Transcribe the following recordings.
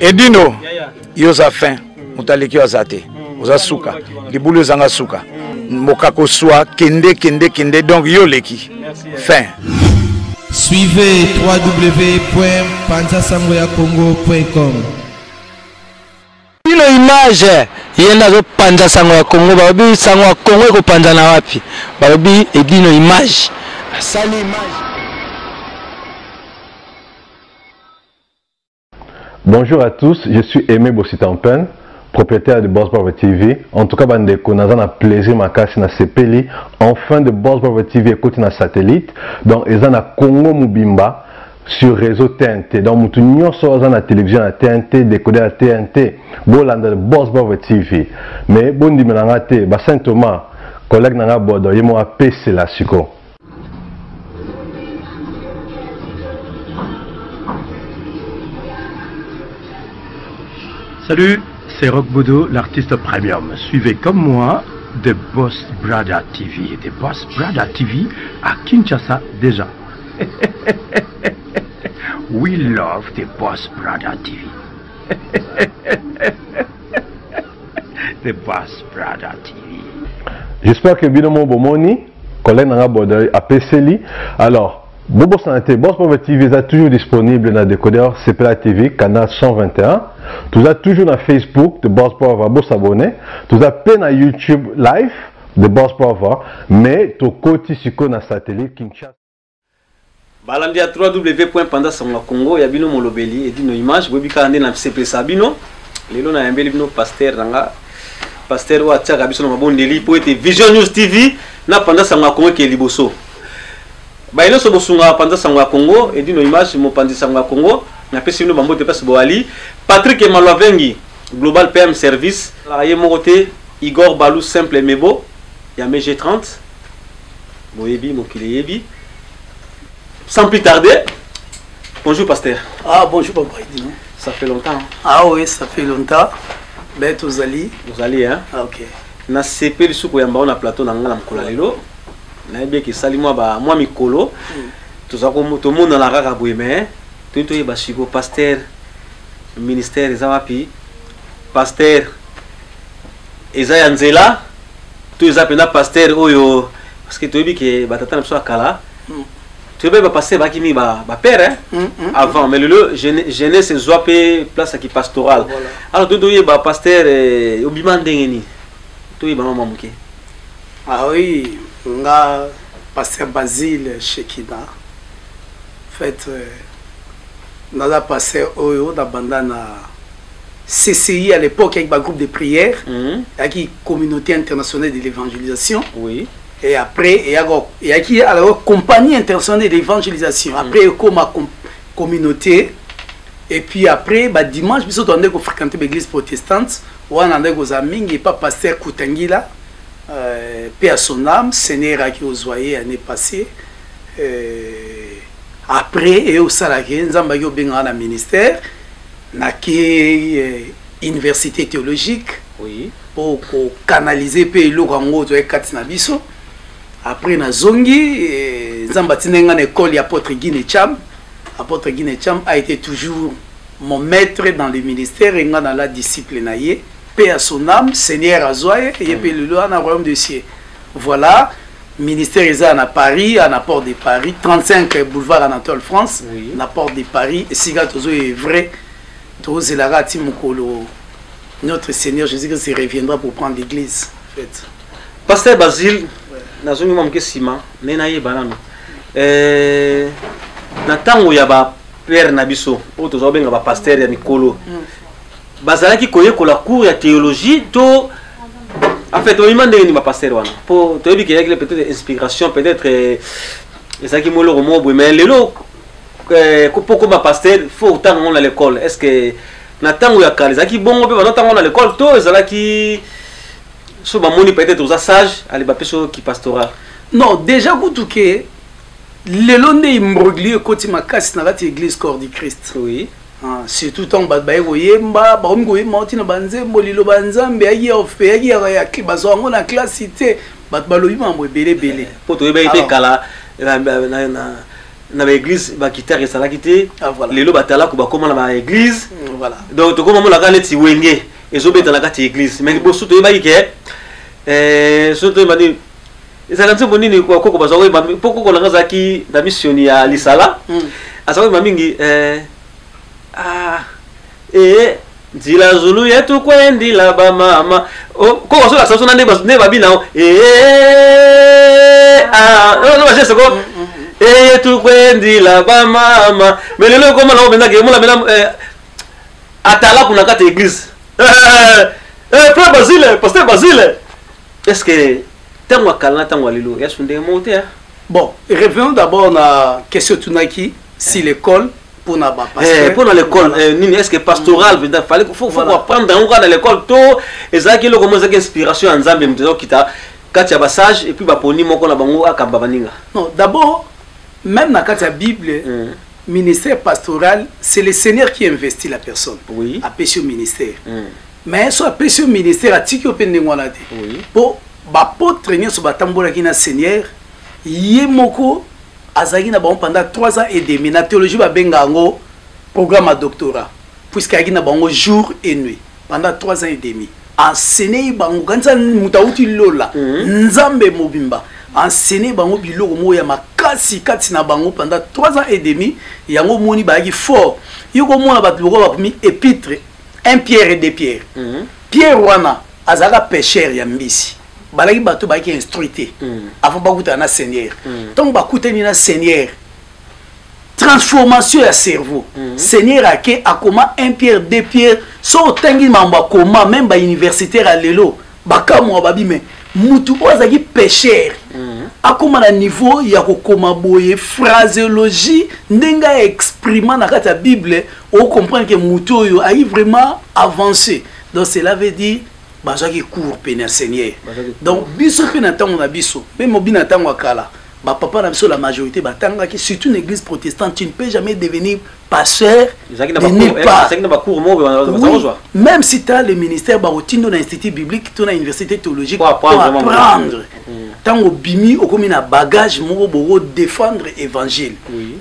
Edino, yo oza fin, moto aleki yo aza te, oza suka, libulu ezanga suka, mokako swa, kende kende kende, donc yo oleki, fin. Suivez www.panzasangoyacongo.com. Bino image ye nde azopanza sango ya Congo, balobi sango ya Congo ekopanzana wapi? Balobi Edino image asali image. Bonjour à tous, je suis Aimé Bossitampen, propriétaire de Boss Bravo TV. En tout cas, bandeko, naza na plaisir makasi na sepeli. Enfin de Boss Bravo TV ekoti na satellite. Donc eza na Congo mobimba sur réseau TNT. Donc mutu nyonso aza na télévision ya TNT, décodeur ya TNT, bolanda de Boss Bravo TV. Mais bondimela nga te, ba Saint Thomas, collègue na nga Bodo, ye mo apesela siko. Salut, c'est Rock Bodo, l'artiste premium. Suivez comme moi The Boss Brother TV. The Boss Brother TV à Kinshasa déjà. We love The Boss Brother TV. The Boss Brother TV. J'espère que bino mo bomoni collègue nanga Bodo apeseli. Alors, bobosana te, Boss Brother TV eza toujours disponible na décodeur CPLA TV canal 121. Toza toujours na Facebook de Boss Brother, bo s'abonner. Toza pe na YouTube live de Boss Brother, mais tokoti siko na satellite Kinshasa. Balandi ya www.panzasangoyacongo ya bino molobeli Edino Image, boyebi kaka nde nasepelisa bino. Lelo nayambeli bino pasteur na nga, pasteur oyo atiaka biso na mabondeli mpo ete Vision News TV na Panza Sango ya Congo ekeye liboso. Baye nyonso bosungaka Panza Sango ya Congo, Edino Image mopanzi sango ya Congo, napesi bino bambote place boali. Patrick Malwavengi, Global PM Service, alaka ye moko te, Igor Balou Simple Mebo ya MG30, boyebi mokili eyebi. Sans plus tarder, bonjour pasteur. Ah bonjour papa Edino. Ça fait longtemps. Hein? Ah oui, ça fait longtemps. Ben tozali. Tozali hein. Ah, OK. Na sepeli suko ya mbao na plateau na nga na mokolo lelo. Nayebi eke esali mwa ba mwa mikolo. Toza ko tomonana kaka boye mais toyi toyeba siko pasteur ministère eza wapi? Pasteur eza ya nzela to eza mpenza pasteur oyo parce que toyebi ke batata na biso ya kala toyebi ba pasteur baki mingi ba ba père hein? Avant mais lelo jeunesse ezwa mpe place ya kipastoral. Voilà. Alors toyi toyeba pasteur obima ndenge nini? Toyeba mwa moke. Ah oui, nga pasteur Basile Shekina. En fait, naza pasteur oyo na banda na CCI à l'époque avec ba groupe de prière, avec communauté internationale de l'évangélisation. Oui. Et après, il y a, il y a qui, alors, compagnie internationale de l'évangélisation. Après, comme ma communauté. Et puis après, bah, dimanche, biso toande ko fréquenter l'église protestante. Wana ndeko za mingi, pas pasteur Kutangila, paix à son âme, Seigneur a qui ozoyé année passée. Après, et au salarié, Nzamba yo benga na ministère, na ke université théologique. Oui. Pour ko canaliser pe eloko yango to kati na biso. Après na zongi, Nzamba tinenga na école ya apôtre Guy Necham. Apôtre Guy Necham a été toujours mon maître dans le ministère et nga na la disciple na ye. Paix à son âme, Seigneur azoye, ye pe lelo na royaume des cieux. Voilà, ministère eza na Paris, à la porte de Paris, 35 boulevard Anatole France, Oui. na porte de Paris, et sika tozo est vrai, tozelaka ti mokolo notre Seigneur Jésus-Christ reviendra pour prendre l'église. En fait. Pasteur Basile, nazongi mwa moke nsima, nde nayeba nano. Na ntango ya ba père na biso, oyo toza kobenga ba pasteur ya mikolo, bazalaki koyekola cours ya théologie to en fait oyima ndenge nini ba pasteur wana? Po toyebi ke eyaki peut-être inspiration, peut-être ezalaki mwa eloko moko boye, mais lelo po koma pasteur faut otanga ngo na l'école. Est-ce que na ntango ya kala ezalaki bongo mpe banotanga ngo na l'école to ezalaki so bamoni peut-être oza sage, allez bapesi oyo ki pastoral? Non, déjà kutu ke lelo nde imbroglio ekoti makasi na kati ya église corps du Christ. Oui. Ah, surtout ntango bato baye koyemba, bakomi koyemba ntina banzembo liloba Nzambe eyaki ya ofe, eyaki ya, ya, bazwa yango na classe te, bato balobi mambo ebele ebele. Po toyebaki te Alors. kala, na ba église ba guitare ezalaki te. Ah, voilà. Lelo batalako bakoma na ba église. Voilà. Donc tokoma monaka neti wenge ezobeta na kati ya église, mais liboso toyebaki ke so toyeba nini ezalaka nzembo nini koko bazwa koyeba mpo koko nanga azalaki na missioni ya lisala, aza koyeba mingi nzila zulu yetu kwendila bamama. Koko azolakisa biso na nde babina no bageste ko eyetu kwendila bamama. Mais lelo ekoma nango mpenza ke omona mpena atalaku na kati ya église, frère Basile, pasteur Basile. Est ce que ntango ya kala na ntango ya lelo yasu ndenge moko te? Bon, revenons d'abord na question tunaki si l'école pour na ba pasteur. Pour na l'école, nini, est ce que pastoral mm. fallait faut apprendre yango kaka na l'école, to ezalaki eloko moko ezalaki inspiration ya Nzambe, moto ezokita kati ya basage et puis baponi moko na bango akamba baninga? Non, d'abord, même na kati ya Bible, ministère pastoral, c'est le Seigneur qui investit la personne. Apesi yo ministère. Mais so apesi yo ministère, atiki yo mpe ndenge wana te. Mpo baapôtre nyonso batambolaki na Seigneur, ye moko azalaki na bango pendant 3 ans et demi. Na théologie babenga yango programme ya doctorat, puisque ayaki na bango jour et nuit pendant 3 ans et demi, enseigné bango. Kanisa moto awuti lola, Nzambe mobimba, enseigné bango biloko moko ya makasi kati na bango pendant 3 ans et demi. Yango omoni bayaki fort. Yo komona bato lokola bakomi épître 1 Pierre et 2 Pierre. Pierre wana azalaka pêcheur ya mbisi. Balaki bato bayaki instruit te avant bakutana na Seigneur. Ntango bakutani na Seigneur, transformation ya cerveau. Seigneur ake akoma 1 Pierre, 2 Pierre. So otangi mambo akoma, même bauniversitaire ya lelo bakamwa, babi me mutu oyo azalaki pêcheur akóma na niveau ya kokoma boye, phraséologie ndenge aexprima na kati ya Bible, ocomprendre ke mutu oyo ayi vraiment avancé. Donc cela veut dire bazwaki cours pene ya Seigneur. Donc biso mpe na ntango na biso, mpe mobi na ntango ya kala, bapapa na biso, la majorité batangaki, surtout une église protestante. Tu ne peux jamais devenir pasteur de nulle part. Oui, même si tu as le ministère, bakotindo na institut biblique to na université théologique pour apprendre. Ntango obimi, okomi na bagage moko boko défendre évangile.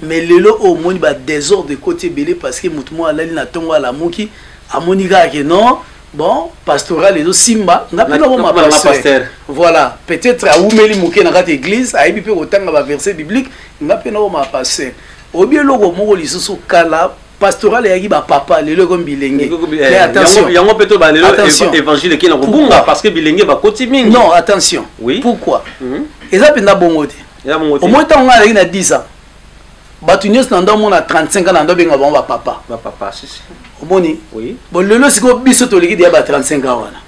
Mais lelo oyo omoni badésordre ekoti ebele, parce que motu moko alali na ntongo, alamuki, amoni kaka ke non, bon, pastoral ezosimba, nga mpe nakoma pasteur. Voilà, peut-être awumeli moke na kati église, ayebi mpe kotanga baverset biblique, nga mpe nakoma pasteur. Oyebi eloko moko lisusu, kala pastoral eyaki bapapa, lelo ekomi bilenge. Mais attention, yango mpe to balelo évangile eki na kobunga parce que bilenge bakoti mingi. Non, attention. Pourquoi eza mpenza bongo te? Omoi ntango ngai azalaki na 10 ans, bato nyonso na ndo omona 35 ans na ndo obenga bango bapapa. Bapapa, si si. Omoni? Bon, lelo sikoyo biso toleki deya ba 35 ans wana,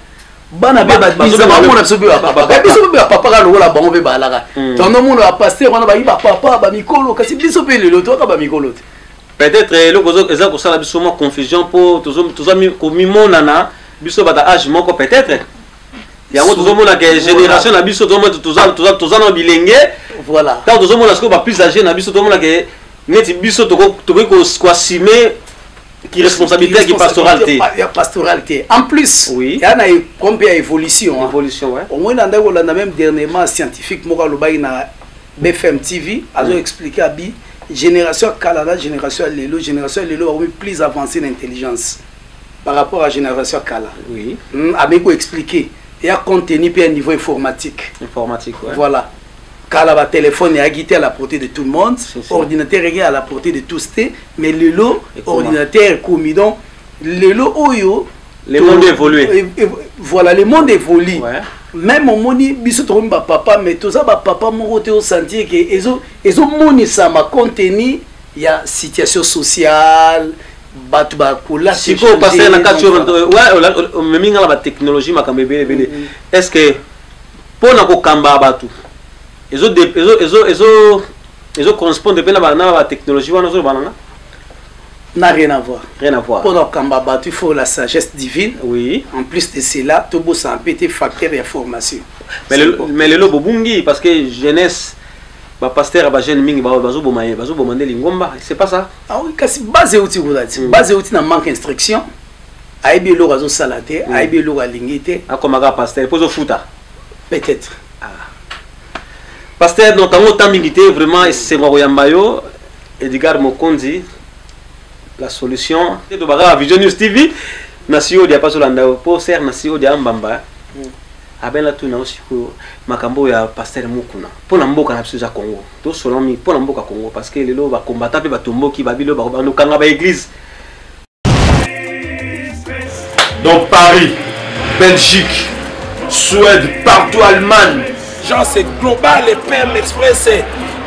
bana mpe bamona biso mpe bapapa, biso mpe bapapa kaka lokola bango mpe balaka. Tondo omona bapasteur wana bayi bapapa bamikolo, kasi biso mpe lelo toyaka bamikolo te. Peut-être eloko eza kosala biso mwa confusion mpo toza komimonana biso bata age moko, peut-être yango tozomona ke génération na biso toza na bilenge. Ntango tozomona sikoyo baplus âgé na biso, tozomona ke neti biso tokoki koassume ki responsabilité ki pastoral te. Ya pastoral te. En plus, ya na mpe ya évolution. Évolution, ouais. Omoi na ndaki kolanda même dernièrement scientifique moko alobaki na BFM TV, azo expliquer abi génération ya kala na génération ya lelo. Génération ya lelo bakomi plus avancé na intelligence par rapport à génération ya kala. Ameki koexpliquer ya contenu mpe ya niveau informatique. Informatique, ouais. Voilà, kala batelefone eyaki te à la portée de tout le monde, ordinateur eyaki à la portée de tous te, mais lelo ordinateur ekomi. Donc lelo oyo le monde évolue. Voilà, le monde évolue. Même omoni biso tokomi bapapa, mais toza bapapa moko te osentir ke ezomonisama contenu ya situation sociale, bato bakola. Sikoyo pasteur, na kati oyo omemi nga na batechnologie, makambo ebele ebele, est ce que mpo na kokamba bato ezo correspondre mpe na batechnologie wana ozoloba nanga? N'a rien à voir. Rien à voir. Pour kokamba bato, il faut la sagesse divine. En plus de cela, tobosana mpe te facteur ya formation. Mais lelo bobungi parce que jeunesse, bapasteur ya bajeune mingi bazoboma ye, bazoboma nde lingomba, c'est pas ça? Ah oui, kasi base euti kuna ti, base euti na manque instruction. Ayebi eloko azosala te, ayebi eloko alingi te. Akomaka pasteur mpo ozofuta. Peut-être. Pasteur, donc yango ta mingi te, vraiment esengo koyamba yo, Edgar Mokonzi. La solution te tobaka Vision News TV na si odia paso landa yo po ser na si odia mbamba. Abela tu na sikoyo makambo ya pasteur Mukuna mpo na mboka na biso eza Congo. Tosolola mingi mpo na mboka Congo parce que lelo ba combattant mpe batomboki babilo bakokanga ba église. Donc Paris, Belgique, Suède, partout Allemagne. Genre c'est global et PM Express.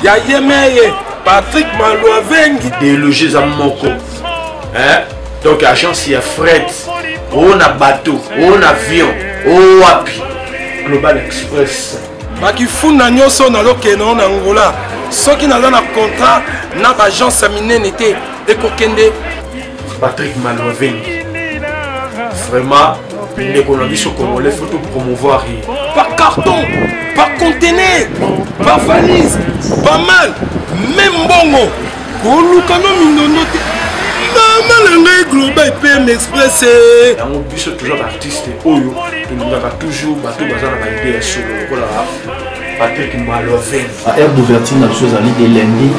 Ya Yemeye, Patrick Malouavengi. Idéologie eza moko. Hein? Donc agence ya fret, o na bateau, o na avion, o wapi. Global Express. Bakifunda nyonso nazokende na Angola. Soki naza na contrat na ba agence ya minene te ekokende. Patrick Malouavengi. Vraiment, ndeko na biso congolais faut tout promouvoir ye. Par carton, par conteneur, par valise, pas mal, même mbongo. Koluka no mindondo te. Mama na ngai Global PM Express. Yango biso toujours ba artiste oyo tolingaka toujours bato baza na ba idée ya solo lokola Patrick Malouavengi. Ba heure d'ouverture na biso ezali de lundi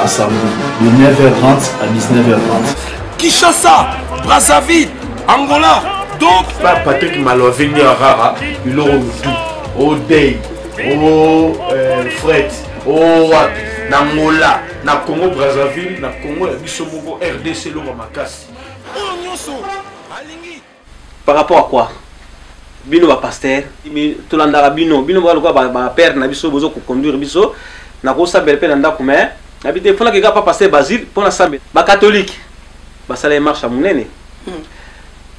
à samedi de 9h30 à 19h30. Kinshasa, Brazzaville, Angola. Donc ba Patrick Malouavengi ya rara biloko mutu o day o fret o wapi na Angola na Congo Brazzaville na Congo ya biso moko RDC eloko makasi. Oyo nyonso alingi. Par rapport à quoi? Bino ba pasteur, tolandaka bino, bino ba lokola ba père na biso bozo ko conduire biso na ko sambela pe na ndako mais na bite fona keka pa pasteur Basile pona sambela. Ba catholique basala marche ya munene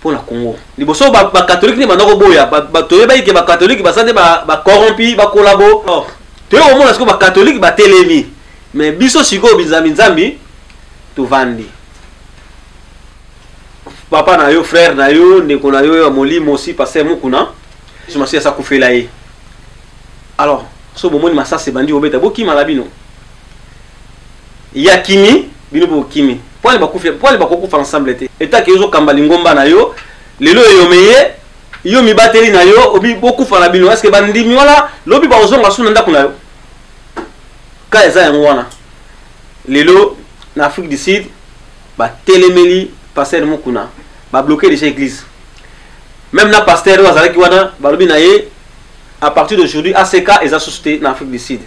pona Congo. Liboso ba catholique ne banda ko boya, ba toyebaki ke ba catholique baza nde ba corrompi, ba collabo. Or, toye komona sikoyo ba catholique ba telemi. Mais biso sikoyo binzambi nzambi tovandi. Papa na yo, frère na yo, ndeko na yo ya molimo aussi pasteur Mukuna, Yesu Masiya asa kufela ye. Alors, so bomoni masasi ebandi kobeta, bokima na bino. Ya kimi, bino bo kimi. Poale bakufi, poale bakokufa ensemble te. Eta ke yozo kamba lingomba na yo, lelo eyomeye, yo mibateli na yo, obi bokufa na bino. Est-ce que bandimi wana lobi bakozonga su na ndako na yo? Ka eza yango wana. Lelo na Afrique du Sud batelemeli pasteur Mukuna, ba bloquer déjà église. Même na pasteur oyo azalaki wana balobi na ye à partir d'aujourd'hui ACK eza susu te na Afrique du Sud.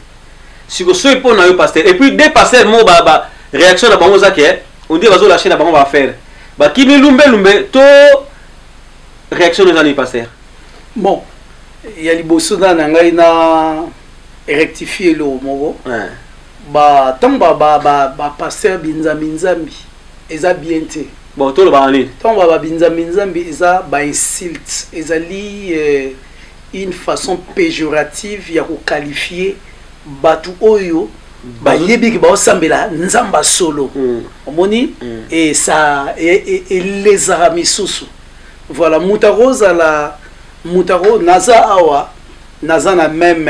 Siko soki mpo na yo pasteur et puis deux pasteurs moko ba, ba réaction na bango eza ke on dirait bazo lâcher na bango ba affaire. Bakimi lumbe lumbe to réaction eza nini pasteur? Bon, ya liboso na na ngai na rectifier eloko moko. Ouais. Ba tango ba ba ba, ba pasteur binzambi nzambi eza bien te. Bon, tolobaka nini? Tango ba ba binzambi nzambi eza ba insulte, ezali une façon péjorative ya ko qualifier batu oyo bayebi ke baosambela nzamba solo. Omoni? Et ça elezaka misusu. Voilà, moto akozala, moto ako, naza awa, naza na même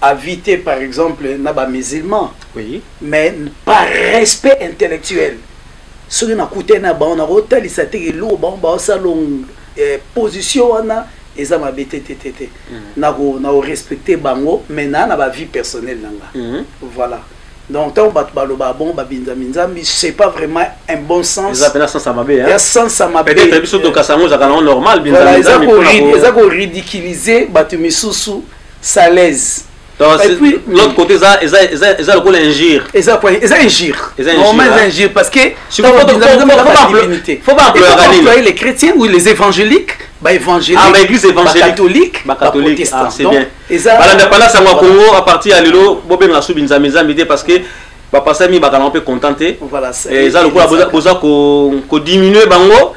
avis te par exemple na ba musulmans. Oui. Mais par respect intellectuel, soki nakutani na bango nakotalisa te eloko bango baosala position wana eza mabe te, te, te, te. Nako respecter bango, mais na ba vie personnelle na nga. Voilà. Donc tant bato baloba bon ba binzambi nzambi, c'est pas vraiment un bon sens. Eza pena sens ya mabe, hein? Ya sens ya mabe. Peut-être biso tokasa yango ezalaka nango normal, binzambi Voilà, nzambi mpona ko eza ko ridiculiser bato misusu, ça l'aise. Donc, Et c'est puis, l'autre côté, ça, ça, ça, ça, le injure. Et ça, quoi, et ça, injure. Et ça, injure, Normalement, hein. ça, injure, parce que Si dans vous la faut Bible, pas dans la faut pas divinité. faut pas Il faut employer pas la employer les chrétiens ou les évangéliques, bah, évangéliques, Ah, bah, église évangélique. bah, catholique, Bah, catholique. bah, protestant. Ah, c'est Donc, bien. et ça, Bah, l'indépendance, c'est moi, voilà. Congo, à partir à Lelo, Bobé Ngassou, Binzami, Nzambi, parce que, bah, parce que, bah, on peut contenter. Voilà, c'est Et ça, le coup, ça. boza, boza, ko, ko diminuer bango,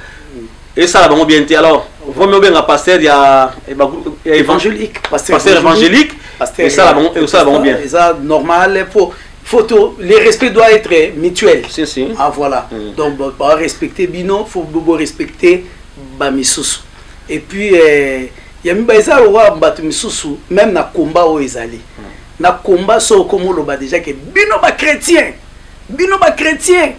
et ça, bango bien été. Alors, vaut mieux bien un pasteur, il y a, il y a, il y a évangélique, pasteur, pasteur évangélique, pasteur et ça, la bon, et ça, la bon bien. Et ça, normal, faut, faut tout, le respect doit être mutuel. Si, si. Ah, voilà. Donc, bah, bah, respecter bino, faut beaucoup respecter ba misusu. Et puis, il y a même ça, roi, ba misusu, même na combat où ils allaient. Na combat, so, comme on l'a déjà, que bino ba chrétien, bino ba chrétien,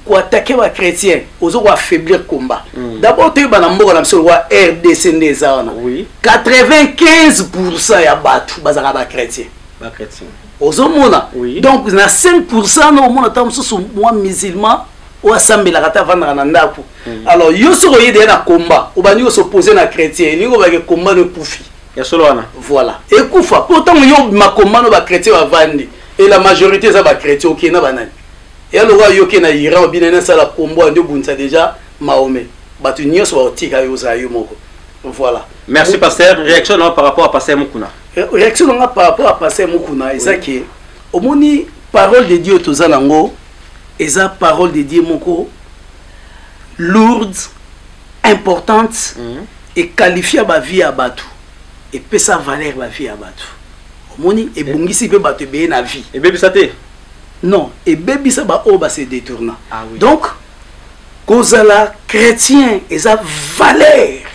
ko attaquer ba chrétien, ozo ko affaiblir combat. D'abord, tu ba na mboka na biso, roi RDC nde eza wana. Oui. 95% ya batu bazaka ba chrétien. Ba chrétien. Ozomona. Oui. Donc na 5% na omona ta mosusu mwa musulman Oyo asambelaka te, avandaka na ndako. Alors yo soki oye deya na combat, obandi kos'opposer na chrétien, elingi kobake combat no ekufi. Ya solo wana. Voilà, ekufa. Mpo ntango yo obima combat no, bachrétien bavandi et la majorité eza bachrétien. Okende na banani? Eya lokola yo oke na Iran, obinani asala kombo andi obundisa déjà Mahomet, bato nyonso bakotika yo, ozala yo moko. Voilà. Merci pasteur. Réaction na par rapport à pasteur Mukuna? Réaction nanga par rapport à pasteur Mukuna eza ke omoni, parole de Dieu toza nango eza parole de Dieu moko lourde, importante, equalifia bavie ya bato, epesa valeur bavie ya bato. Omoni, ebongisi mpe bato ebeye na vie. Ebebisa te? Non, ebebisa baoyo base détourna. Ah, oui. Donc kozala chrétien eza valeur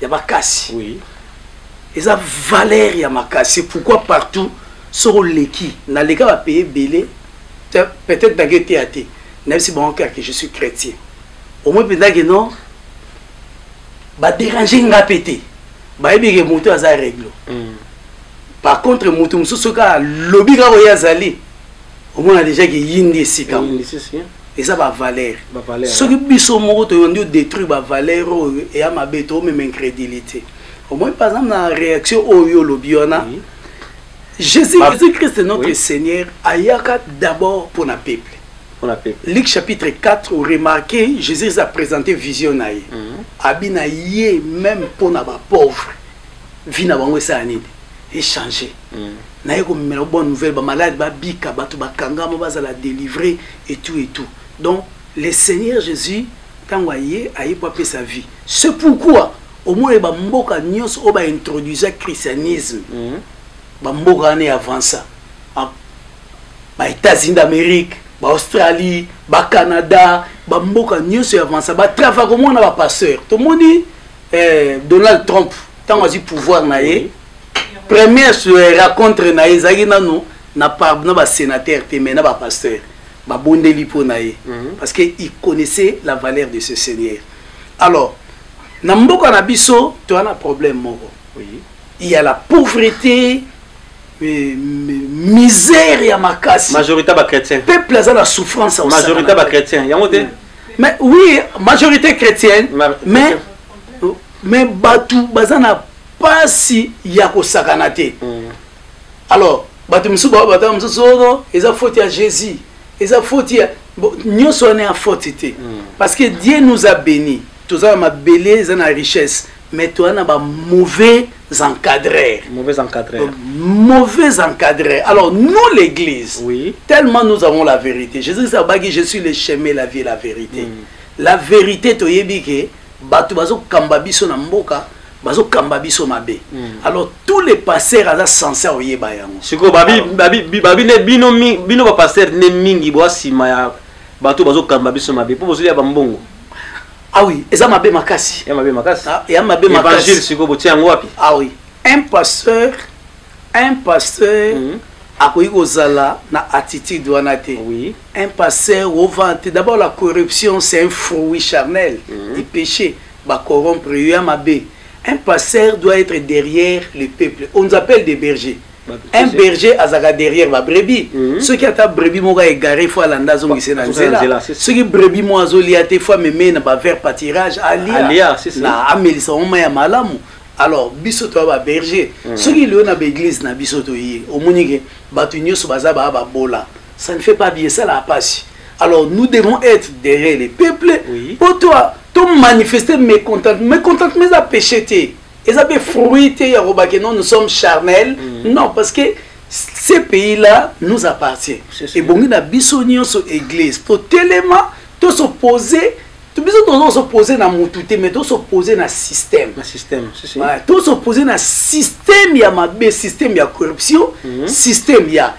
ya makasi. Eza valeur ya makasi. Pourquoi partout soki oleki, naleka bapays ebele, peut-être nake eteya te, nayebisi bango kaka je suis chrétien, omoi mpenzake non badéranger nga mpe te, bayebi ke moto aza réglo. Par contre moto mosusu soki alobi kaka oyo azali, omona déjà ke yindi esika. Eza bavaleur. Soki biso moko toyondi odétruire bavaleur oyo, eya mabe, toomema incrédulité. Omoi par exemple na réaction oyo olobi wana, Jésus, Jésus Christ notre Seigneur ayaka d'abord pour na peuple. Pour la peuple. Luc chapitre 4, vous remarquez, Jésus a présenté vision na ye. Abi na ye même pour na ba pauvre. Vie na bango esala nini? Échanger. Na ye komemela bonne nouvelle, ba malade ba bika, bato bakangama bazala délivré et tout et tout. Donc le Seigneur Jésus ntango aye, aye po apesa vie. C'est pourquoi au moins ba mboka nyonso oyo ba introduisa christianisme, bamboka wana avança, ba États-Unis d'Amérique, baAustralie, baCanada, bamboka nyonso ya avança, batravaille komona bapasteur. Tomoni Donald Trump ntango azwi pouvoir na ye, première rencontre na ye ezalaki nanu na na basénateur te, mais na bapasteur, babondeli mpo na ye, parce que il connaissait la valeur de ce Seigneur. Alors na mboka na biso toza na problème moko. Il y a la pauvreté, misère ya makasi. Majorité bachrétien. Peuple aza na souffrance. Majorité bachrétien yango te. Mais oui, majorité chrétienne, mais bato baza na pasi ya kosakana te. Alors bato mosusu bao bato mosusu ono eza faute ya Jésus, eza faute ya nyonso wana, ya faute te, parce que Dieu nous a béni, toza na mabele eza na richesse, mais toza na bamauvais encadreurs. Mauvais encadreurs. Mauvais encadreurs. Alors nous, l'église, tellement nous avons la vérité, Jésus abaki: «Je suis le chemin, la vie et la vérité.» La vérité, toyebi ke bato bazokamba biso na mboka, bazokamba biso mabe. Alors tous les pasteurs aza censé oyeba yango. Sikoyo babi nde bino, bino bapasteur nde mingi boa nsima ya bato bazokamba biso mabe mpo bozolia bambongo. Ah oui, eza mabe makasi. Ya mabe makasi. Ah, ya mabe évangile makasi. Sikoyo botia yango wapi? Ah oui, un pasteur akoki kozala na attitude wana te. Un pasteur ovanda te. D'abord la corruption, c'est un fruit charnel du péché. Bacorrompre yo, ya mabe. Un pasteur doit être derrière le peuple. On nous appelle des bergers. Un berger azalaka derrière babrebis. Soki ata brebis moko aégaré, faut alanda, azongise na nzela. Soki brebis moko azolia te, faut ameme na bavert pâturage, alia na amelisa ngo mai ya malamu. Alors biso toya baberger. Soki lelo na baeglise na biso toye, omoni ke bato nyonso baza baa babola, ça ne fait pas bien, esalaka pasi. Alors nous devons être derrière le peuple po to manifester mécontentement. Mécontentement eza péché te, eza mpe fruit te ya kobake non, nous sommes charnels. Non, parce que ce pays là nous appartient. Ebongi na biso nyonso église totelema, tos'opposer. Biso tozos'opposer na mutu te, mais tos'opposer na système. Na système, si, si. Ouais, tos'opposer na système ya mabe, système ya corruption, système ya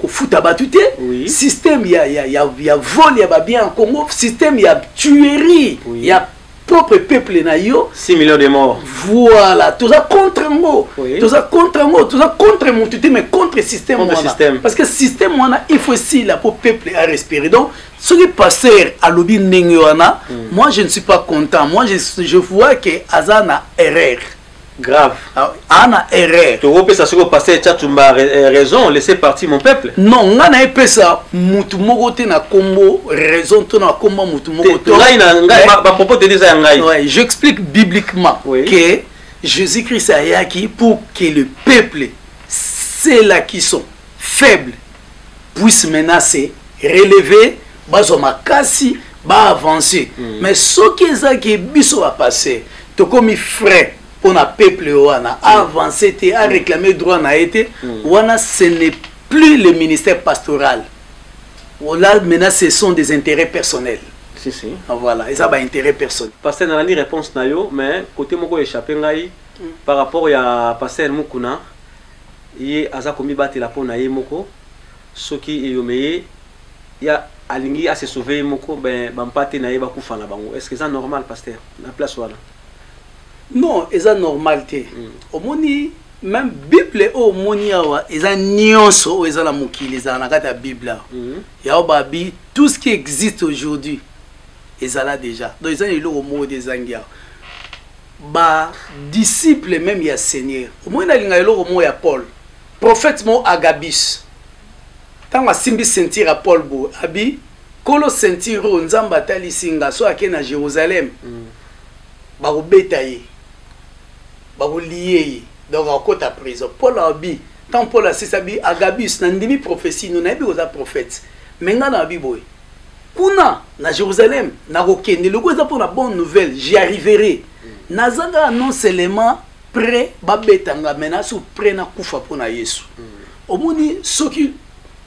kofuta bato te, système ya vol ya babien ya Congo, système ya tuerie ya propre peuple na yo. 6 millions de morts. Voilà, toza contre yango. Toza contre yango. Toza contre motu te, mais contre système Contre wana. Système. Parce que système wana, il faut esila po peuple a respirer. Donc soki pasteur alobi ndenge wana, moi je ne suis pas content. Moi je vois que aza na erreur. Grave. Ana erreur. Tokopesa sikoyo pasteur Tshatumba raison, laissez partir mon peuple. Non, nga na epesa mutu moko te na kombo raison to na kombo mutu moko to. Ngai na ngai ba propos te eza ya ngai. Ouais, j'explique bibliquement oui. que Jésus-Christ ayaki pour que le peuple ceux-là qui sont faibles puissent maintenant se relever bazwa makasi ba avancer mm. mais soki ezaki biso ba passer tokomi frais mpo na peuple wana mm. avancer te a réclamer droit na ye te mm. wana ce n'est plus le ministère pastoral là maintenant ce sont des intérêts personnels si, si. Voilà eza ba intérêt personnel. Pasteur, nalandi réponse na yo, mais côté moko échappé ngai par rapport ya pasteur Mukuna. Ye aza komibatela mpo na ye moko, soki eyome ye ya alingi a se sauver ye moko, ben ba mpate na ye bakufa na bango. Est ce que eza normal pasteur na place wana? Non, eza normal te. Omoni même Bible oyo omoni awa eza nyonso oyo eza na mokili ezala na kati ya Bible awa. Yao babi tout ce qui existe aujourd'hui ezala déjà. Donc eza na eloko moko te ezangi awa. Ba disciples meme ya Seigneur. Omoni nalinga eloko moko ya Paul. Prophète moko Agabus. Tango asimbi ceinture ya Paul boye, abi kolo ceinture oyo Nzambe atalisi nga so ake na Jérusalem. Bakobeta ye. Bakolie ye. Donc akota prison. Paul abi, tant Paul asisi abi Agabus nandimi prophétie no nayebi koza prophète. Mais nga na abi boye. Kuna na Jérusalem nakokende loko eza pona bonne nouvelle, j'y arriverai. Naza kaka non seulement prêt babeta nga mais naza prêt nakufa pona Yesu. Omoni soki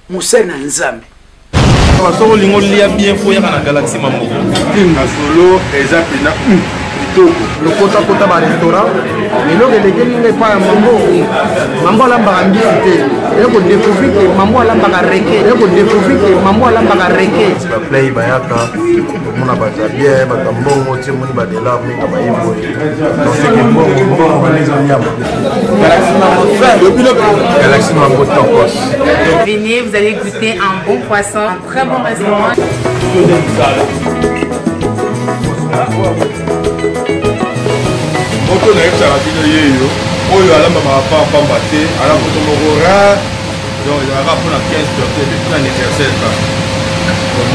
mosali na Nzambe soki olingi olia bien fo oyaka na Galaxy Mambo. Masolo eza mpena kitoko. Lokotakota ba restaurant eloko elekeli nga epai ya Mambo. Mambo alambaka mbisi te, eye kodécouvrir ke Mambo alambaka reke, eye kodécouvrir ke Mambo alambaka reke. Baplay bayaka omona bato ya bien, bato ya mbongo ti omoni badelar mingi baye boye, donc seke mbongo mbongo bana nyama. Galaxy Mambo tokos. Venez, vous allez goûter un bon poisson, un très bon restaurant. Moto nayebisaka bino yeyo oyo alambamaka pamba te, ala moto moko rare, donc ezalaka mpona 15 personnes epuis mpona anniversaire kaka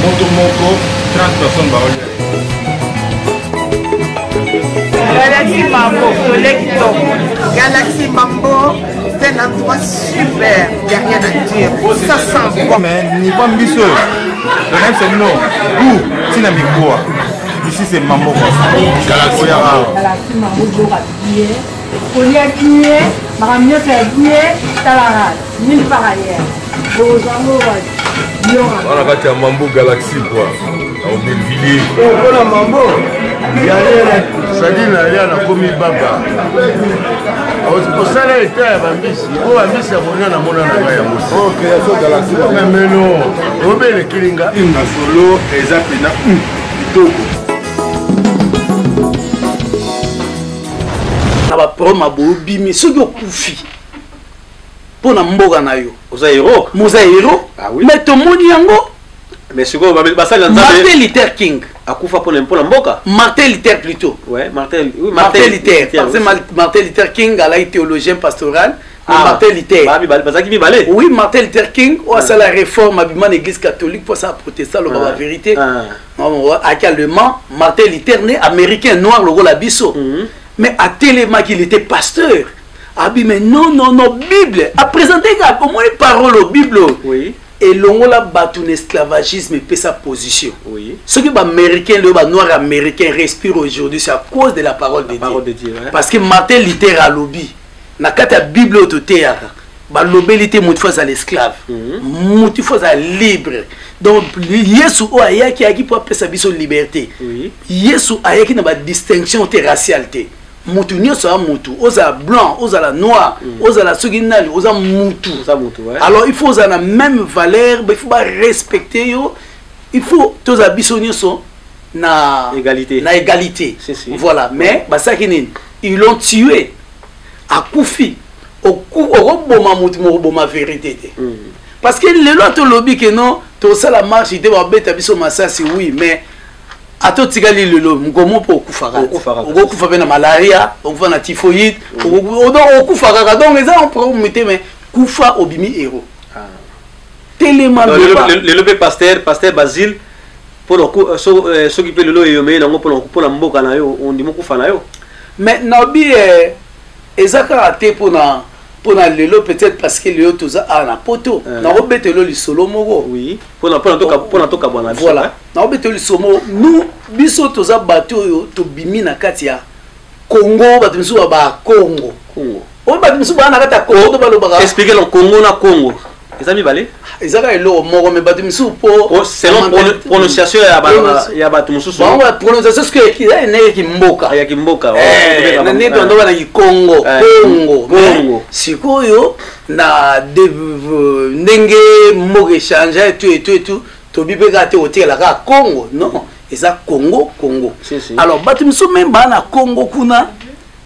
moto moko 30 personnes baolia. Galaxy Mambo, tolé kitoko. Galaxy Mambo, c'est un endroit super, il n'y a rien à dire. Ça sent bon. Mais niveau mbisi oyo, donc nayebisa bino goût ntina mikuwa. Ici c'est Mambo. Galaxy Mambo. Galaxy Mambo, biloko bien, kolia bien, makambo nyonso ya bien, talaka nulle part ailleurs. Bokozwa yango wapi? Wana kati ya Mambo Galaxy quoi. Na Aubervilliers. Mpona Mambo sadi nalia nakomi baba osala eta ya bambisi po bambisi ya kolia namona na ngai yango meno obelekeli nga. Masolo eza mpena kitoko. Na baproblème ya boye obimi soki okufi mpo na mboka na yo oza héros, moza héros. Ah oui. Mais tomoni yango. Mais sikoyo basali na Nzambe Martin Luther King akufa mpona mboka. Martin Luther plutôt. Ouais, Martin, oui, Martin Luther, parce que Martin Luther King alaki théologien pastoral. Ah, Martin Luther. Bazalaki mibale. Oui, Martin Luther King oyo asala réforme abima na église catholique mpo asala protestant, aloba ba vérité. Aki allemand, Martin Luther né américain noir lokola biso. Mais atelemaki, il était pasteur. Abi mais non non non, Bible a présenté kaka omoni parole au Bible. Oui. Elongola bato na esclavagisme epesa position. Oui. Soki baaméricain lelo, banoir américain respire aujourd'hui, c'est à cause de la parole de Parole Dieu. de Dieu, ouais. Parce que Martin Luther alobi na kati ya Bible oyo toteyaka, balobeli te motu fo azala esclave, motu fo azala libre. Donc Yesu oyo ayaki, ayaki mpo apesa biso liberté. Oui. Yesu ayaki na badistinction te raciale te, mutu nyonso ya mutu, ozala blanc, ozala noir, ozala soki nani, oza mutu. Oza mutu, ouais. Alors il faut ozala na même valeur, il faut barespecte yo, il faut tozala biso nyonso na égalité, na égalité. Si, si. Voilà, mais basalaki nini? Ils l'ont tué, akufi. Okoboma mutu mokoboma vérité te. Parce que lelo tolobi ke non, tosala marche te, babeta biso masasi, oui, mais Ata otikali lelo, mokomo mpo okufaka, okokufa mpe na malaria, okufa na typhoïde, donc okufa kaka. Donc eza problème te, mais kufa obimi héros. Telema. Lelo mpe pasteur Basile, mpona soki mpe lelo eyomei nango mpona mboka na yo, ondimi okufa na yo? Mais nabi eza kaka te mpona lelo, peut-être parce que lelo toza awa na Poto. Nakobetelo lisolo moko. Mpona tokabwana. Voilà, nakobetelo lisolo moko. Nous, biso toza bato oyo tobimi na kati ya Congo. Bato misusu ba Congo, oyo bato misusu baa na kati ya Congo to balobaka. Explique na Congo na Congo eza mibale. Eza kaka eloko moko, mais bato misusu mpo selon prononciation ya bato mosusu. Bango prononciation soki eza eneyeki mboka. Ya kimboka. Nde tondo bana kikongo, Congo. Congo. Sikoyo na ndenge mboka echange etu etu etu, tobi mpe kaka te kotikala kaka Congo. Non, eza Congo, Congo. Alors bato misusu même baa na Congo kuna,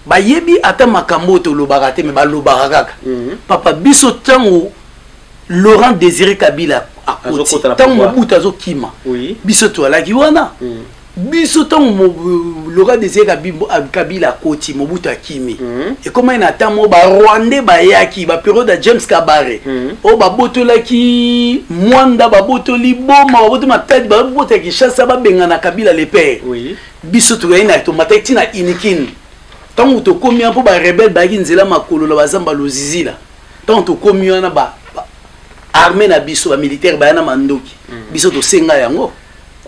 bayebi ata makambo oyo tolobaka te, mais balobaka kaka. Papa, biso ntango Laurent Désiré Kabila akoti, ntango Mobutu azokima, biso toalaki wana. Biso ntango Laurent Désiré Kabila akoti, Mobutu akimi, ekomaki na ntango moko Barwandais bayaki, bapériode ya James Kabare, oyo babotolaki Mwanda, babotoli Boma, babotoli Matadi, babotoli Kinshasa, babengana Kabila le père. Biso toyai na tomataki ntina Inikini. Ntango tokomi wana, mpo barebelles bayaki nzela makolo na bazamba Lozizila, ntango tokomi wana, ba armée na biso, bamilitaire baya na mandoki, biso tosenga yango.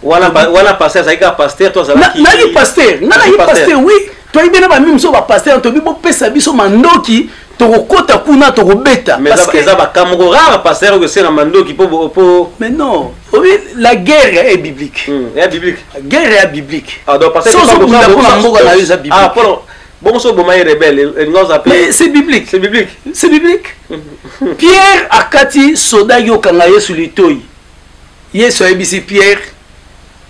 Wana pasteur azalaki kaka pasteur to azalaki? Nayaki pasteur, nga nayaki pasteur, oui. Toyebi na bami mosusu bapasteur, toyebi bopesa biso mandoki, tokokota kuna, tokobeta. Eza baka moko rare pasteur oyo esenga mandoki po. Mais non, obi la guerre est biblique. Ya biblique. Guerre ya biblique. Ah, donc pasteur, so ozobunda mpona mboka na yo, eza biblique. Bongo so oboma ye rebelle, elinga oza pe. C'est biblique. C'est biblique. C'est biblique. Pierre akati soda, yokanga Yesu litoi. Yesu ayebisi Pierre: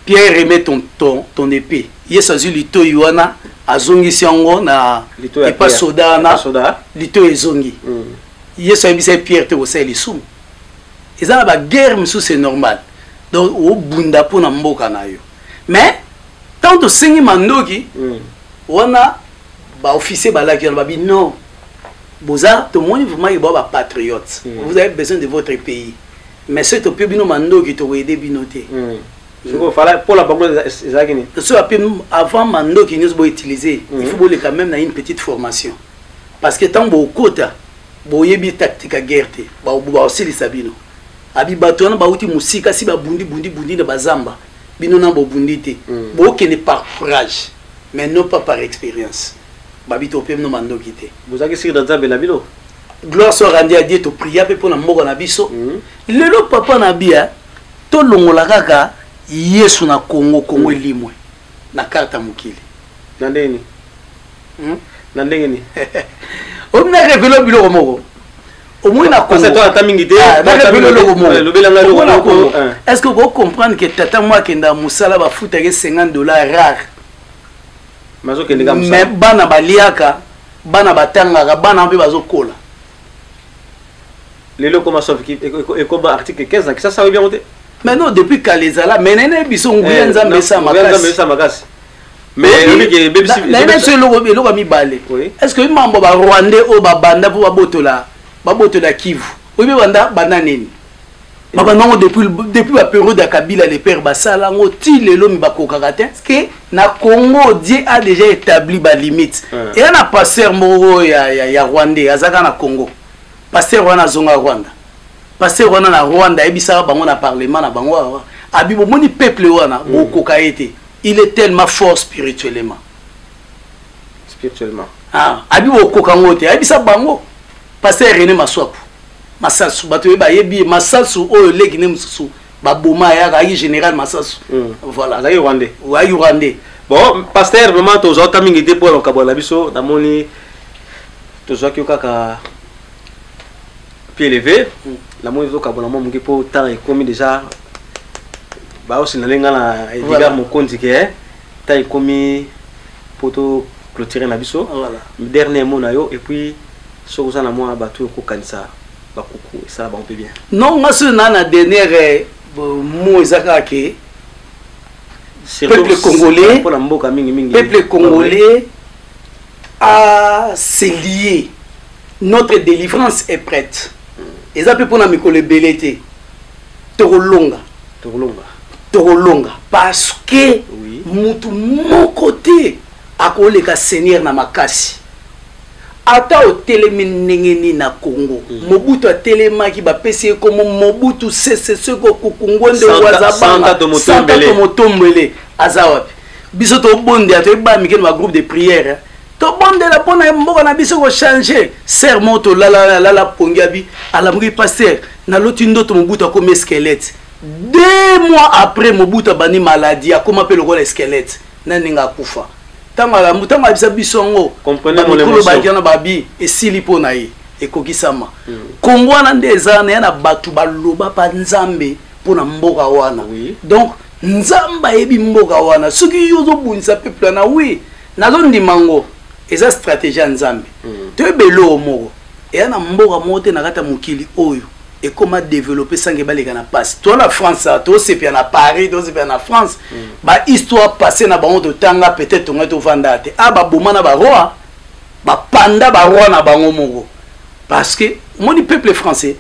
"Pierre, remets ton épée." Yesu azwi litoi wana, azongisi yango na epa soda wana, litoi ezongi. Yesu ayebisi ye: "Pierre, te kosala lisumu." Eza na baguerre mosusu, c'est normal, donc obunda mpona mboka na yo. Mais ntango tosengi mandoki wana, baofficier balaki wana, babi: "Non, boza, tomoni vraiment ke boa bapatriote, vous avez besoin de votre pays, mais soki topie bino mandoki, tokoyede bino te." Mpola bango ezalaki nini? So ape avant mandoki nyonso boutiliser, il faut boleka même na une petite formation, parce que ntango bokota, boyebi tactique ya guerre te, baosilisa bino. Abi bato wana bauti mosika, si babundi bundi bundi na bazamba, bino na bobundi te, bokende par courage mais non pas par expérience. Babi topie bino mandoki te. Bozalaki siri na Nzambe na bino? Gloire soit rendue à Dieu. Topria mpe mpona mboka na biso. Lelo papa na bia, tolongola kaka Yesu na Congo, Congo elimwe na carte ya mokili. Na ndenge nini? Na ndenge nini? Omi na révéler biloko moko omoi na Congo mingi te. Na eloko moko. Est ce que okocomprendre que tata mo akenda mosala, bafutaki 50 $ rare, mais bana baliaka, bana batangaka, bana mpe bazokola? Lelo ekoma sauf ekoma article 15 na Kisasa, oyebi yango te? Mais non, depuis kala ezala, mais nayena biso nguya Nzambe esa makasi. Makasi. Nayena biso eloko ya mibale. Est ce que mambo Barwandais oyo babanda mpo babotola Kivu, oyebi banda banda nini babanda yango? Depuis bapériode ya Kabila le père, basala yango ti lelo, mi bakokaka te que na Congo Dieu a déjà établi balimite. Eya na pasteur moko ya Rwandais azalaka na Congo. Pasteur wana azonga Rwanda. Pasteur wana na Rwanda ayebisaka bango na parlement na bango awa, abi: "Bomoni peuple wana, bokoka ye te, il est tellement fort spirituellement." Spirituellement. Ah, abi bokoka yango te. Ayebisa bango, pasteur René Maswaku Masasu, bato oyo bayebi ye, Masasu oyo leki nde mosusu baboma, ayaka ayaki général Masasu. Voilà. Azalaki Rwandais? Ayaki Rwandais. Bon, pasteur, vraiment tozwaka mingi te mpo ya makambo na biso. Namoni tozwaki yo kaka pied levé. Namoni tozokabola mwa moke mpo temps ekomi déjà. Baosinale nga na Edgar Mokonzi ke temps ekomi mpo to clôturer na biso. Dernier mot na yo, et puis soki oza na mwa bato oyo okokanisa bakuku, esala bango mpe bien. Non, nga soki na dernière mot, eza kaka ke Peuple congolais, mpona mboka mingimingi, peuple congolais a se lié. Notre délivrance est prête. Eza mpe mpona mikolo ebele te, tokolonga. Tokolonga. Tokolonga parce que mutu moko te akoleka Seigneur na makasi. Ata otelemi ndenge nini na Congo, Mobutu atelemaki, bapesi ye kombo Mobutu Sese Seko Kuku Ngwende Wazabanga Santa Tomotombele, aza wapi? Biso tobondela, toyeba mike na bagroupe de prière, tobondela mpo na mboka na biso kochange. Ser moko tolala alala pongi, abi alamuki: "Pasteur, naloti ndoto, Mobutu akomi squelette." 2 mois après, Mobutu abandi maladie, akóma mpe lokola squelette na ndenge akufa. Ntango alamu, ntango ayebisa biso yango, bamikolo baki wana, babi esili mpo na ye, ekokisama. Kongo wana nde eza na ya na bato baloba mpa Nzambe mpo na mboka wana. Donc Nzambe ayebi mboka wana. Soki yo ozobundisa peuple wana, wi, nazondima yango, eza stratégie ya Nzambe. Toyeba eloko moko, eya na mboka moko te na kati ya mokili oyo ekoma développé sange baleka na pasi. To na France, tosepela na Paris, tosepela na France, bahistoire passé na bango totanga, peut-être tongai tovanda te. A baboma na baroi, bapanda baroi na bango moko, parce que omoni peuple français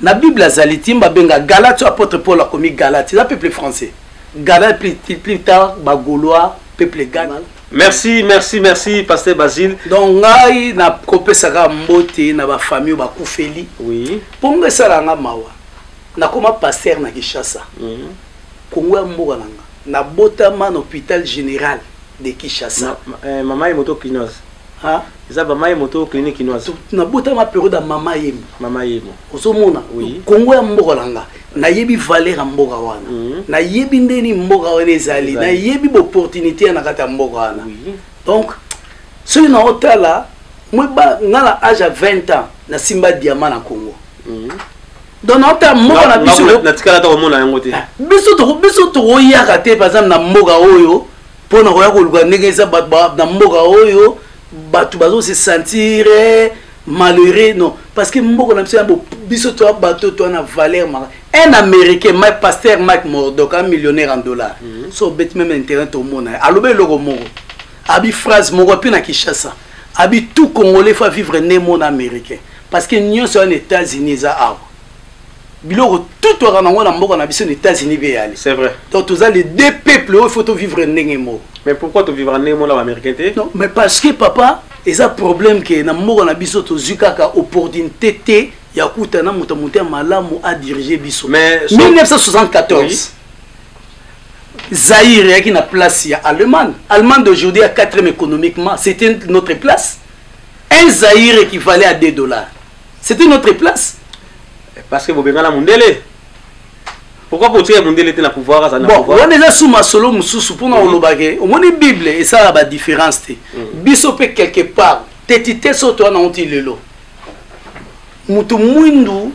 na Bible azali ti babenga Galate. Apôtre Paul akomi Galate, eza peuple français Galate, plus tard Bagaulois, peuple Gala. Merci, merci, merci, pasteur Basile. Donc ngai nakopesaka mbote na bafamille oyo bakufeli. Mpo nga esalanga mawa, nakoma pasteur na Kinshasa. Kongo ya mboka na nga, nabotama na hôpital général de Kinshasa. Mama Ye Moto kinoise, eza Mama Ye Moto clinique kinoise. Nabotama période ya Mama Yemo. Mama Yemo. Ozomona, Kongo ya mboka na nga, nayebi valeur ya mboka wana, nayebi ndeni mboka wana ezali, nayebi baopportunité ya na kati ya mboka wana. Donc soki naotala nga na age ya 20 ans, nasimba diamant na Congo. Donc naotala mboka na biso, natikala ata komona yango te. Biso tokoyaka te, par exemple na mboka oyo, mpo na koya koluka ndenge eza na mboka oyo, bato bazose sentir malheureux. Non, parce que mboka na biso ya biso, toa bato toa na valeur maka. Un Américain, Mike, pasteur Mike Murdock, un millionnaire en dollars, so obeti même internet, omona ye alobi eloko moko, abi phrase moko mpe na Kinshasa, abi: "Tout Congolais faut vivre nde mona Américain, parce que nyonso wana États-Unis eza awa. Biloko tout toyaka nango na mboka na biso, na États-Unis mpe eyali." C'est vrai. Donc toza les deux peuples oyo faut tovivre ndenge moko. Mais pourquoi tovivre ndenge moko na baaméricain te? Non, mais parce que, papa, eza problème ke na mboka na biso tozwi kaka opportunité te ya kutana moto ya malamu adirige biso. Mais 1974, Zaïre eyaki na place ya Allemagne. Allemagne d'aujourd'hui ya 4e économiquement, c'était notre place. Un Zaïre équivalait à 2 dollars, c'était notre place. Parce que bobengana mundele. Pourquoi botika mundele te na pouvoir? Aza na Bon, pouvoir. wana eza su masolo mosusu. Mpona olobake, omoni, Bible esalaka badifférence te. Biso mpe quelque part teti te, so toza nango ti lelo. Motu mwindu,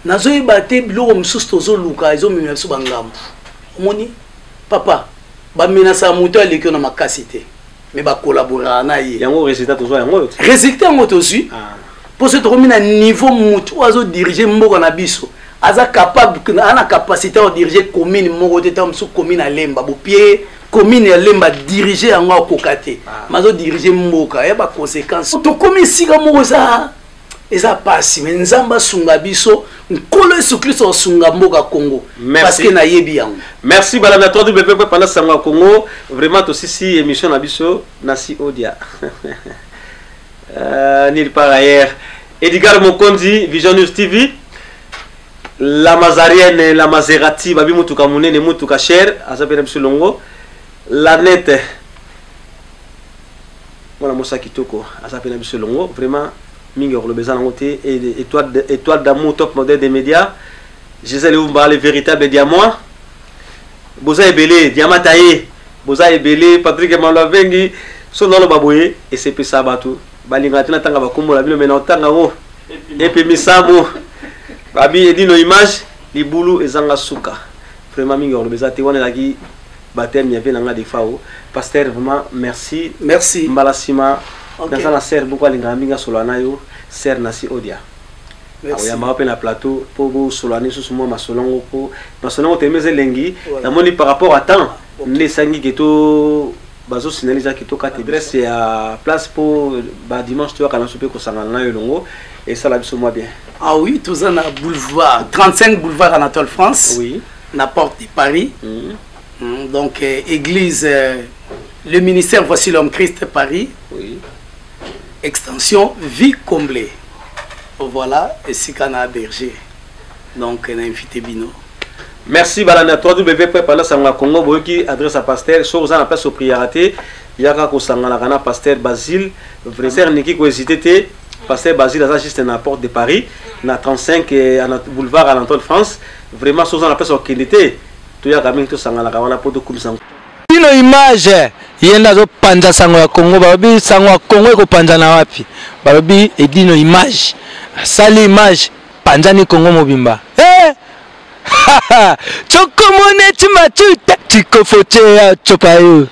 nazoyeba te, biloko mosusu tozoluka ezomemela biso bangambo. Omoni, papa, bamenasaka moto aleki yo na makasi te, me bakolaboraka na ye. Yango résultat tozwa yango oyo. Résultat yango tozwi, mpo soki tokomi na niveau, motu oyo azodirige mboka na biso aza capable, aza na capacité ya kodirige commune moko te. Ntango mosusu commune alemba bopie, commune ya Lemba, dirige yango akoka te, ma azodirige mboka ya baconséquence. Tokomi esika moko eza pasi, me Nzambe asunga biso, Nkolo Yesu Kristo asunga mboka Congo, parce que nayebi yango. Merci, balanda 3 w pendant sango ya Congo. Vraiment, tosisi émission na biso nasi odia nulle part ailleurs. Edgar Mokonzi, Vision News TV, la Mazarienne, la Maserati, babi mutuka monene, mutuka cher, aza mpe na biso longo. La Nete, mwana mosa kitoko, aza mpe na biso longo. Vraiment, mingi ya koloba eza nango te. Étoile d'amour, top modèle des médias, Gisèle Umba, le véritable diamant. Boza ebele, diamant taye, boza ebele. Patrick Malwavengi, so naloba boye esepesa bato balingaka te. Natanga bakombola bino, me na otanga yango epemisamo babi edino image libulu ezanga suka. Vraiment, mingi ya koloba eza te. Wana ezalaki baptême ya vie na nga Defao. Pasteur, vraiment merci. Merci. Mbala nsima. Naza na sere moko alingaka mingi asolola na yo, sere Nasi Odia. Akoyambaka mpe na plateau mpo bosolola lisusu mwa masolo yango, mpo masolo yango telema eza elengi. Namoni par rapport à temps. Nde esangi ke to bazosinaliza ke tokata adresse ya place mpo badimanche toyaka na biso mpe kosangana nayo elongo, esala biso mwa bien. Ah oui, toza na boulevard 35, boulevard Anatole France, oui. Na porte de Paris. Donc église le ministère Voici l'homme Christ Paris, oui. Extension vie comblée, voilà esika na berger. Donc na invité bino. Merci balanda 3W pendant sango ya Congo. Boyoki adresse ya pasteur. Soki oza na place opriaka te, yaka kosanganaka na pasteur Basile. Vrai niki kohésite te. Pasteur Basile aza juste na porte de Paris, na 35 boulevard Anatole France. Vraiment, soki oza na place okende te, toyaka mingi, tosanganaka wana mpo tokumisa. Bino image, ye nde azopanza sango ya Congo. Balobi sango ya Congo ekopanzana wapi? Balobi Edino image asali image, panzani Congo mobimba. Hey! Chokomone chimachute chikofochea chopayo.